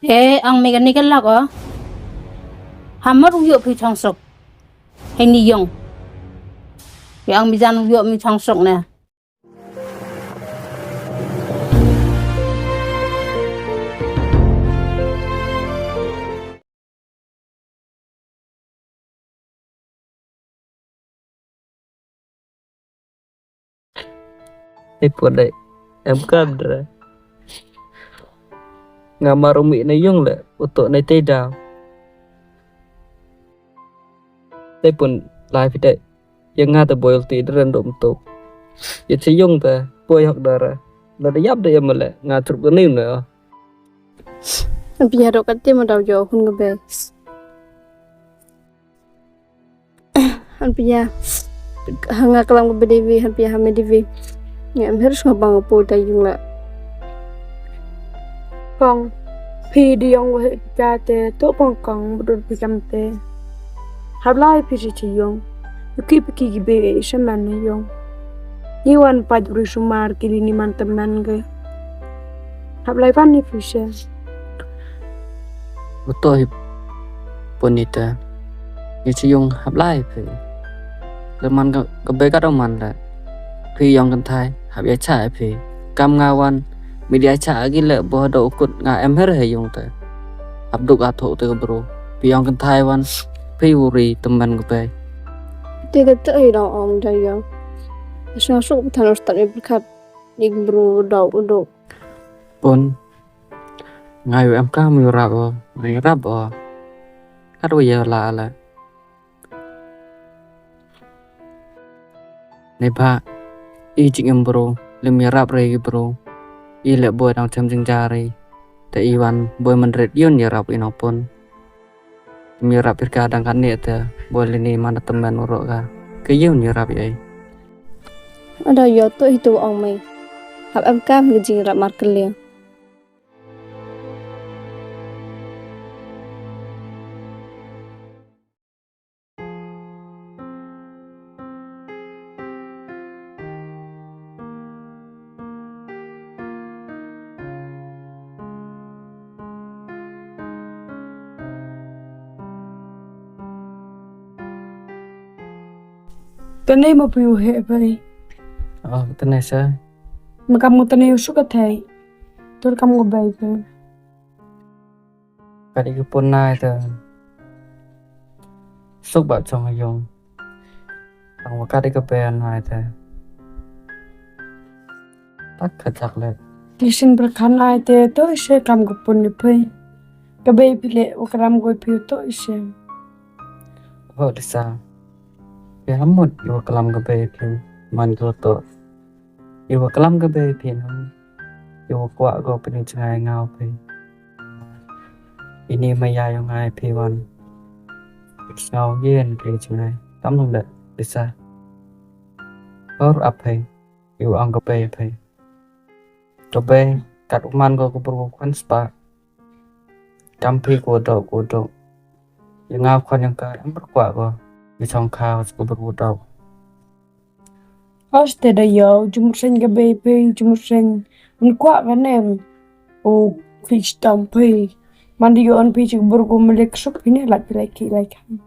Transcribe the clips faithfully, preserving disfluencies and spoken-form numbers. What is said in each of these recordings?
E, ang mi kani ka lak o. Hamar u yoh phi chongsuk. Heini yong. Ya ang mi jan u yoh mi chongsuk ne. Ei, pun dei. Em kam dra. Nga maru mi na yung le, uto na te da. Te pun lai phi dei. Ya nga te boil ti dra ndom tok. Ya chi yung te, boy hok dara. La da yap de ya male, nga trup ni na. Bia dok ati ma daw yo hun ga be. Han pia. Ha nga klam ka bedivi, han pia ha medivi. Nga em hirus nga bang pu da yung la. Kong, phi di yong wa he ka te, to pong kong, budur phi kam te. Hap lai phi si chi yong. Yu ki phi ki ki be, shaman ni yong. Ni wan pa juri sumar, ki li ni man teman ke. Hap lai pan ni phi se. Uto hi pun ni te. Ni chi yung hap lai phi. Le man ka, ka be ka dong man le. Phi yong kan thai, hap ya cha phi. Kam nga wan, mi dia cha agi le bo do ukut nga em her he yung te. Hap duk a thok te ka bru. Phi yong kan thai wan, phi uri teman ka be. Te ka te hi dong ong da yong. Sna suk than us tan i berkat. Dik bru dok u dok. Pun. Nga yu em kam yu rap o, yu rap o. Kat wa ya la la. Nei ba, i jing em bru, lim ya rap re ki bru. I le boy dang chem jing jari. Te i wan boy man ret yun ya rap i no pun. Mi rap ir ka dang ka ne te, boy le ni man da teman uro ka. Ke yun ni rap yei. Ada yo to hitu ong mai. Hap em kam ke jing rap mar ke le. Tane mo piu he bai. Oh, tane sa. Ma kam mo tane u suka thai. Tur kam mo bai bai. Kadi ka pun nai te. Suk ba chong yung. Ang wa kadi ka pe nai te. Tak ka chak le. Kisin berkhan nai te to ise kam ka pun ni pe. Ka be phi le wa kram go phi to ise. Ho disa. Pe hamut yo klam ka be phi man ko to. Iwa klam ka bei phi nam. Iwa kwah ko pini chngai ngau phi. Ini maya yong ngai phi wan. Ngau yen phi chngai. Tam nung da bisa. Or ap phi. Iwa ang ka bei phi. Ka bei kat uman ko ka bru kwan spa. Kam phi ko dok ko dok. Yang ngau kwan yang ka em berkwah ko. Ni chong kha ko bru dok. Aste da yow, jumur seng ka bei phi, jumur seng. Mun kwah ka nem. O, phi chitom phi. Man di yow an phi chik bur ko malik suk phi ne lak phi lai ki lai kan.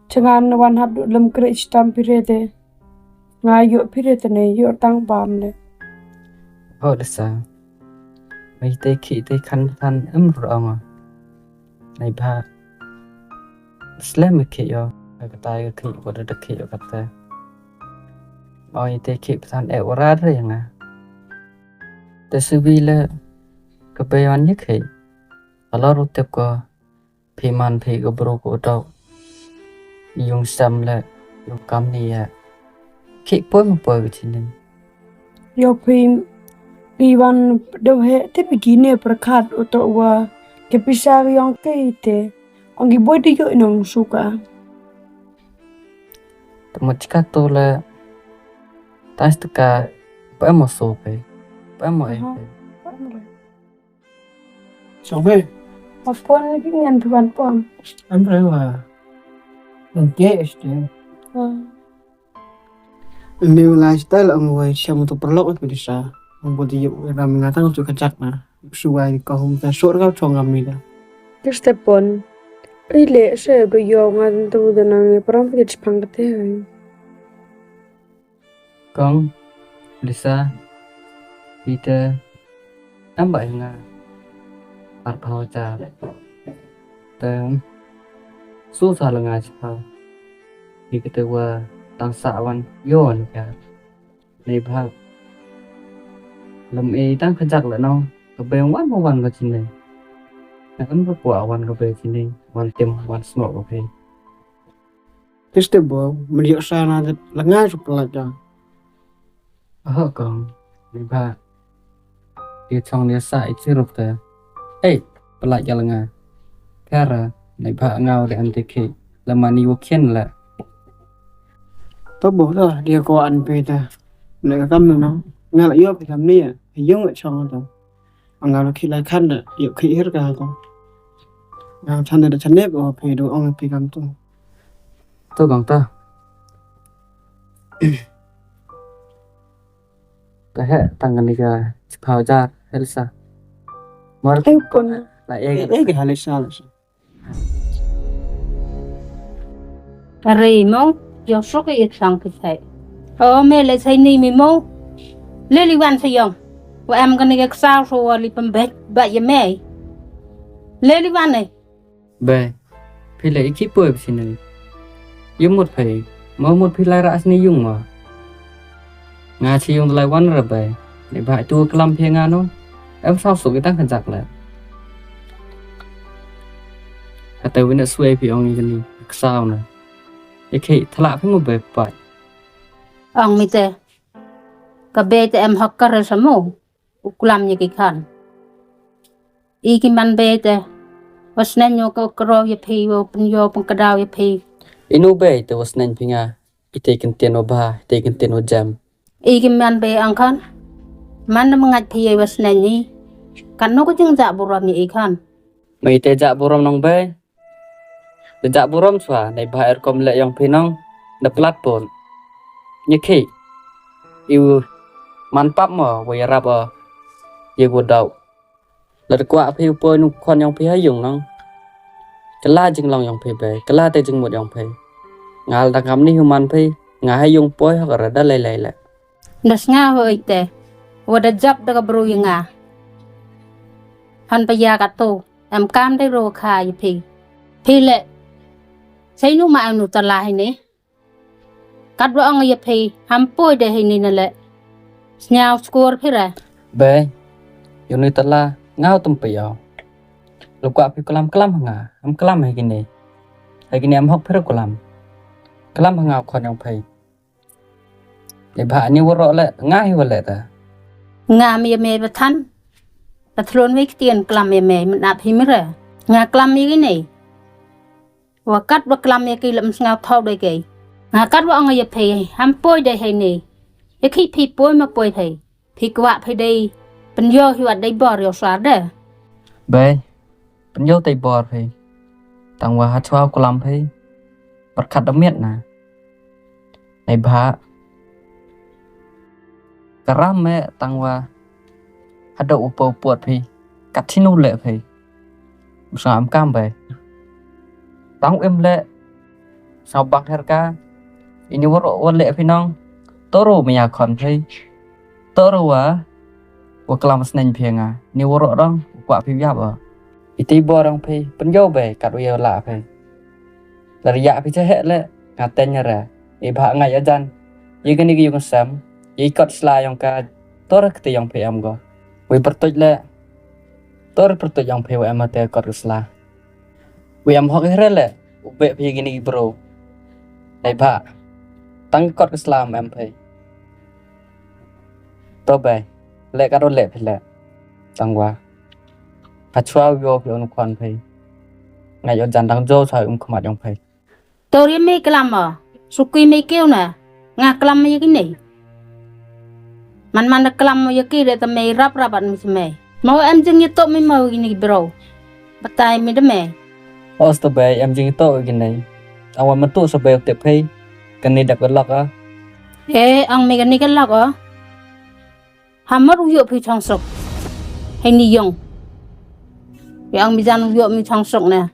Changan na wan hap du lem kre chitom phi re te. Nga yow phi re te ne, yow tang bam ne. Ho da sa. Mai te ki te kan kan em ru ong. Nai bha. Slem ki yo. Ka tai ka ki ko da ki yo ka te. Oi te ki psan e wara re nga. Te subi le ka bei wan ye ki. Alor u tep ko. Phi man phi ko bru ko dok. Yung sam le. Yung kam ni ya. Ki poi mo poi ka chinin. Yo phi, phi wan do he, te phi ki ne prakhat u to wa, ke pisa yong ke te, ong ki boi di yo inong suka. Te mo chika to le, tas te ka, pa mo so pe, pa mo e pe. Aha. Song be. Apon ni ki ngan tuan pon. Am re wa. Nang ke este. Hmm. Ni u lifestyle ang wai siam tu perlok phi disa. Ang bo di yu ram nga tang tu kachak na. Suwai ko hum ta sur ka chong kami da. Te Stephen. Ei le se do yo nga tu da nang e pram ke chipang ka te. Kong, Lisa, Peter, em ba nga. Ar phaw cha. Te, su sa la nga chi phaw. Hi ka te wa tang sa wan yo ni ka. Nei bha. Lam e tang ka jak la no. Ka be wan mo wan ka chi nei. Na em ka kwa wan ka be chi nei. Wan tem, wan snok ka be. Te Stephen, meriak sa na la nga su pelak ka. Aha kong, nei bha. Di chong di sa i chirup te. Ei, pelak ka la nga. Kara, nei bha ngau de an te ke. La mani wo kien la. To bo da, di ko an pe ta. Nei ka kam no. Nga la yo pe kam ni ya. Yung chong to. Anga lo khi lai khan da, yo khi hir ka ko. Nga chan da chan ne ko phi do ong phi kam tu. To kong ta. Ta he tang ni ka chi phaw jar, he Lisa. Mar he kon la e e ke ha Lisa la. Are mo, yo sok e sang ki sai. O me le sai ni mi mo. Le li wan sa yong. Wa em ka ni ka ksau so wa li pem bet ba ye me. Le li wan e. Be, phi le i ki poi phi ni. Ye mut phi, mo mut phi lai ra as ni yung ma. Nga chi yung lai wan ra be. Ni ba tu klam phi nga no. Em saw su ki tang ka jak le. Hata wina swe phi ong i ni ksaw na. I ki thala phi mo be pa. Ong mi te. Ka be te em hok ka re sa mo. U klam ye ki khan. I ki man be te. Wa snen yo ka kro ye phi, wa pyn yo pyn kadaw ye phi. Inu be te wa snen phi nga. I te kin tien wa bha, i te kin tien wa jam. I ki man be ang khan. Man na mangat phi ye wa snen ni. Kan no ko jing ja burom ye i khan. Ma i te ja burom nong be. Te ja burom swa, nei bha er kom le yong phi nong. Da plat pon. Ni ki. Iu man pap mo, wa ya rap o. Ye gu daw. La da kwah phi u poi nu khon yong phi ha yung nong. Kala jinglong yong phi be, kala te jingmut yong phi. Ngal da kam ni human phi, nga ha yung poi hok ra da lei lei le. Da snga ho ite, wa da jap da ka bru ya nga. Han pa ya ka tu, em kam de ro kha ya phi. Phi le, sai nu ma anu tala hi ni. Kat wa ong ya phi, ham poi de hi ni na le. Sñiaw skur phi re. Be, yu ni tala, ngau tum pa yaw. Lu kwah phi kulam kulam ha nga, ham kulam hi ki ni. Hi ki ni ham hok phi re kulam. Kulam ha nga khon yong phi. Ni bha ni waroh le, nga hi wa le ta. Nga mi ya me ba than. Ta thlon wi ktien klam ya me, mynap hi mi re. Nga klam ya ki ni. Wa kat wa klam ya ki lem sngaw thaw de ki. Nga kat wa ong ya phi, ham poi de hi ni. Ya ki phi poi ma poi phi. Phi kwah phi dei, pynyoh hi wat dei bor yoh sar de. Bei, pynyoh dei bor phi. Tang wa ha chwa u klam phi. Pyrkhat da miat na. Nei bha. Karam me tang wa. Hadoh u pau puat phi. Kat chinu le phi. Sa am kam bei. Tang em le. Sa bak her ka. Ini waroh wa le phi nong. Toru maya khon phi. Toru wa. Wa klam sneng phi nga. Ni waroh dong. Wa kwah phi yap wa. Iti bor dong phi. Pynyoh bei. Kat wa ya la phi. Lada ya phi chahek le. Nga teng ra. I bha ngai ajan. Ye kani ki yung sem. Ye kot sla yong ka. Tor kti yong phi am go. Wi pertuj le. Tor pertuj yong phi wa em te kot sla. Wi am hok hre le. U be phi kini ki bro. Nei bha. Tang kot sla am em phi. To bei. Le ka ro le phi le. Tang wa. Ha chwa u yo phi un khon phi. Ngai ajan dang jo sa um khmat yong phi. Tor ya me klam o, suki me keu na, nga klam ya ki ni. Man man da klam ya ki de ta me rap rap at mi se me. Mau em jing ya tok mi mau ki ni bro. Batai mi de me. Os to bei em jing ya tok ki ni. Awan ma tu sa bei te pei. Kani dap ka lak a. Eh, ang me kani ka lak a. Hamar u yoh phi chong sok. Heini yong. Yong mi jan yoh mi chongsuk ne.